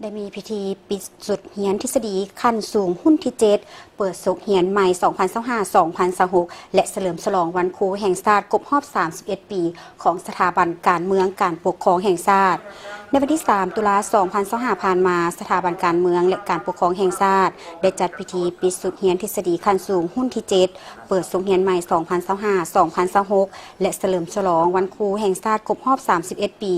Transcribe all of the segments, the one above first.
ໄດ້ມີພິທີປິດຊຸດຮຽນທິດສະດີຂັ້ນສູງຮຸ່ນທີເຈັດ ເປີດສົກຮຽນໃໝ່ ສອງພັນຊາວຫ້າ ສອງພັນຊາວຫົກ ແລະ ສະເຫຼີມສະຫຼອງວັນຄູແຫ່ງຊາດຄົບຮອບ ສາມສິບເອັດ ປີ ຂອງສະຖາບັນການເມືອງການປົກຄອງແຫ່ງຊາດ. ໃນວັນທີ ສາມ ຕຸລາ ສອງພັນຊາວຫ້າ ຜ່ານມາ, ສະຖາບັນການເມືອງ ແລະ ການປົກຄອງແຫ່ງຊາດ ໄດ້ຈັດພິທີປິດຊຸດຮຽນທິດສະດີຂັ້ນສູງຮຸ່ນທີເຈັດ ເປີດສົກຮຽນໃໝ່ ສອງພັນຊາວຫ້າ ສອງພັນຊາວຫົກ ແລະ ສະເຫຼີມສະຫຼອງວັນຄູແຫ່ງຊາດຄົບຮອບ ສາມສິບເອັດ ປີ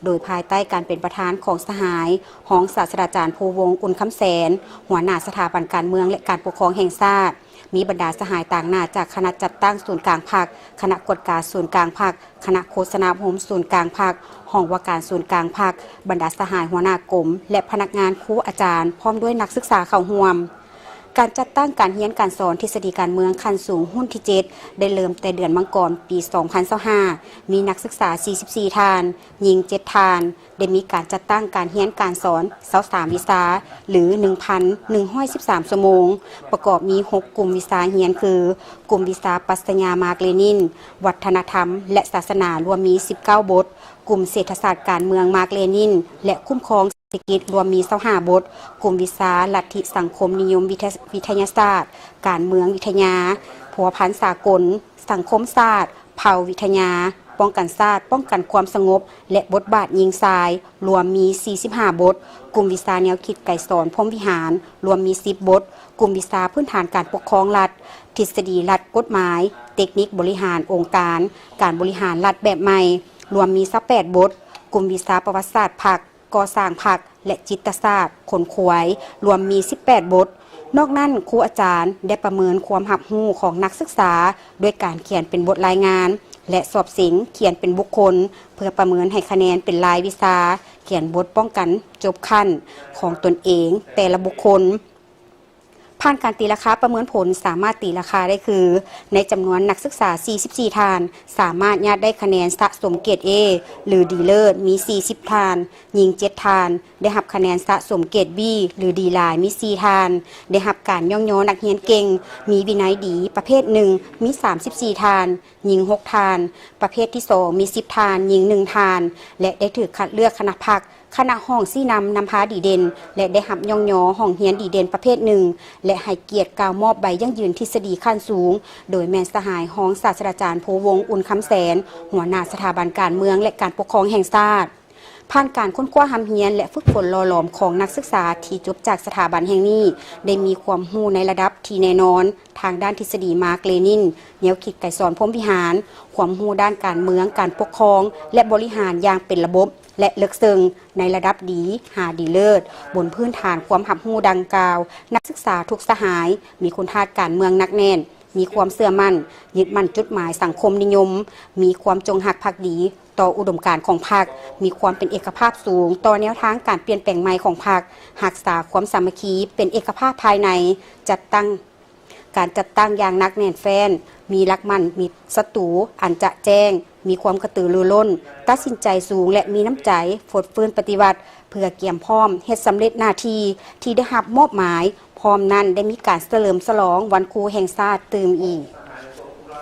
ໂດຍພາຍໃຕ້ການເປັນປະທານຂອງສະຫາຍ ຮອງສາດສະດາຈານ ພູວົງ ອຸ່ນຄຳແສນ, ຫົວໜ້າສະຖາບັນການເມືອງ ແລະ ການປົກຄອງແຫ່ງຊາດ, ມີບັນດາສະຫາຍຕາງໜ້າຈາກຄະນະຈັດຕັ້ງສູນກາງພັກ, ຄະນະກວດກາສູນກາງພັກ, ຄະນະໂຄສະນາອົບຮົມສູນກາງພັກ, ຫ້ອງວ່າການສູນກາງພັກ, ບັນດາສະຫາຍຫົວໜ້າກົມ ແລະ ພະນັກງານ, ຄູອາຈານ ພ້ອມດ້ວຍນັກສຶກສາເຂົ້າຮ່ວມ. ການຈັດຕັ້ງການຮຽນການສອນທິດສະດີການເມືອງຂັ້ນສູງຮຸ່ນທີເຈັດ ໄດ້ເລີ່ມແຕ່ເດືອນມັງກອນ ປີສອງພັນຊາວຫ້າ ມີນັກສຶກສາ ສີ່ສິບສີ່ ທ່ານ, ຍິງ ເຈັດ ທ່ານ, ໄດ້ມີການຈັດຕັ້ງການຮຽນການສອນ ຊາວສາມ ວິຊາ ຫຼື ໜຶ່ງພັນໜຶ່ງຮ້ອຍສິບສາມ ຊົ່ວໂມງ, ປະກອບມີ ຫົກ ກຸ່ມວິຊາຮຽນ ຄື ກຸ່ມວິຊາປັດຊະຍາມາກເລນິນ, ວັດທະນະທຳ ແລະ ສາສະໜາ ລວມມີ ສິບເກົ້າ ບົດ, ກຸ່ມເສດຖະສາດການເມືອງມາກເລນິນ ແລະ ຄຸ້ມຄອງເສດຖະກິດ ລວມມີ ຊາວຫ້າ ບົດ, ກຸ່ມວິຊາລັດທິສັງຄົມນິຍົມວິທະ ວິທະຍາສາດ ການເມືອງວິທະຍາ ພົວພັນສາກົນ ສັງຄົມສາດ ເຜົ່າວິທະຍາ ປ້ອງກັນຊາດ ປ້ອງກັນຄວາມສະຫງົບ ແລະ ບົດບາດຍິງຊາຍ ລວມມີ ສີ່ສິບຫ້າ ບົດ, ກຸ່ມວິຊາແນວຄິດໄກສອນ ພົມວິຫານ ລວມມີ ສິບ ບົດ, ກຸ່ມວິຊາພື້ນຖານການປົກຄອງລັດ, ທິດສະດີລັດ, ກົດໝາຍ, ເຕັກນິກບໍລິຫານອົງການ, ການບໍລິຫານລັດແບບໃໝ່ ລວມມີ ຊາວແປດ ບົດ, ກຸ່ມວິຊາປະຫວັດສາດພັກ, ກໍ່ສ້າງພັກ ແລະ ຈິດຕະສາດ ຂົນຂວາຍ ລວມມີ ສິບແປດ ບົດ. ນອກນັ້ນ, ຄູອາຈານໄດ້ປະເມີນຄວາມຮັບຮູ້ຂອງນັກສຶກສາ ດ້ວຍການຂຽນເປັນບົດລາຍງານ ແລະ ສອບເສັງຂຽນເປັນບຸກຄົນ ເພື່ອປະເມີນໃຫ້ຄະແນນເປັນລາຍວິຊາ, ຂຽນບົດປ້ອງກັນຈົບຂັ້ນຂອງຕົນເອງແຕ່ລະບຸກຄົນ. ຜ່ານການຕີລາຄາປະເມີນຜົນ ສາມາດຕີລາຄາໄດ້ຄື ໃນຈຳນວນນັກສຶກສາ ສີ່ສິບສີ່ ທ່ານ ສາມາດຍາດໄດ້ຄະແນນສະສົມເກຣດ A ຫຼື ດີເລີດ ມີ ສີ່ສິບ ທ່ານ, ຍິງ ເຈັດ ທ່ານ, ໄດ້ຮັບຄະແນນສະສົມເກຣດ B ຫຼື ດີຫຼາຍ ມີ ສີ່ ທ່ານ, ໄດ້ຮັບການຍ້ອງຍໍນັກຮຽນເກັ່ງ ມີວິໄນດີ ປະເພດ ໜຶ່ງ ມີ ສາມສິບສີ່ ທ່ານ, ຍິງ ຫົກ ທ່ານ, ປະເພດທີ ສອງ ມີ ສິບ ທ່ານ, ຍິງ ໜຶ່ງ ທ່ານ ແລະ ໄດ້ຖືກຄັດເລືອກຄະນະພັກ, ຄະນະຫ້ອງຊີ້ນຳນຳພາດີເດັ່ນ ແລະ ໄດ້ຮັບຍ້ອງຍໍຫ້ອງຮຽນດີເດັ່ນປະເພດ ໜຶ່ງ ແລະ ໃຫ້ກຽດກ່າວມອບໃບຢັ້ງຢືນທິດສະດີຂັ້ນສູງ ໂດຍແມ່ນສະຫາຍຮອງສາດສະດາຈານ ພູວົງ ອຸ່ນຄຳແສນ ຫົວໜ້າສະຖາບັນການເມືອງ ແລະ ການປົກຄອງແຫ່ງຊາດ. ຜ່ານການຄົ້ນຄວ້າຮ່ຳຮຽນ ແລະ ຝຶກຝົນຫຼໍ່ຫຼອມຂອງນັກສຶກສາທີ່ຈົບຈາກສະຖາບັນແຫ່ງນີ້ ໄດ້ມີຄວາມຮູ້ໃນລະດັບທີ່ແນ່ນອນ ທາງດ້ານທິດສະດີມາກເລນິນ, ແນວຄິດໄກສອນ ພົມວິຫານ, ຄວາມຮູ້ດ້ານການເມືອງ, ການປົກຄອງ ແລະ ບໍລິຫານຢ່າງເປັນລະບົບ ແລະ ເລິກເຊິ່ງ ໃນລະດັບດີຫາດີເລີດ. ບົນພື້ນຖານຄວາມຮັບຮູ້ດັ່ງກ່າວ, ນັກສຶກສາທຸກສະຫາຍ ມີຄຸນທາດການເມືອງໜັກແໜ້ນ, ມີຄວາມເຊື່ອໝັ້ນ, ຍຶດໝັ້ນຈຸດໝາຍສັງຄົມນິຍົມ, ມີຄວາມຈົງຮັກພັກດີຕໍ່ອຸດົມການຂອງພັກ, ມີຄວາມເປັນເອກະພາບສູງຕໍ່ແນວທາງການປ່ຽນແປງໃໝ່ຂອງພັກ, ຮັກສາຄວາມສາມັກຄີເປັນເອກະພາບພາຍໃນ, ຈັດຕັ້ງ ການຈັດຕັ້ງຢ່າງໜັກແໜ້ນແຟ້ນ, ມີຫຼັກໝັ້ນ, ມີສັດຕູອັນຈະແຈ້ງ, ມີຄວາມກະຕືລືລົ້ນ, ຕັດສິນໃຈສູງ ແລະ ມີນ້ຳໃຈຟົດຟື້ນປະຕິວັດ ເພື່ອກຽມພ້ອມເຮັດສຳເລັດໜ້າທີ່ທີ່ໄດ້ຮັບມອບໝາຍ, ພ້ອມນັ້ນໄດ້ມີການສະເຫຼີມສະຫຼອງວັນຄູແຫ່ງຊາດຕື່ມອີກ.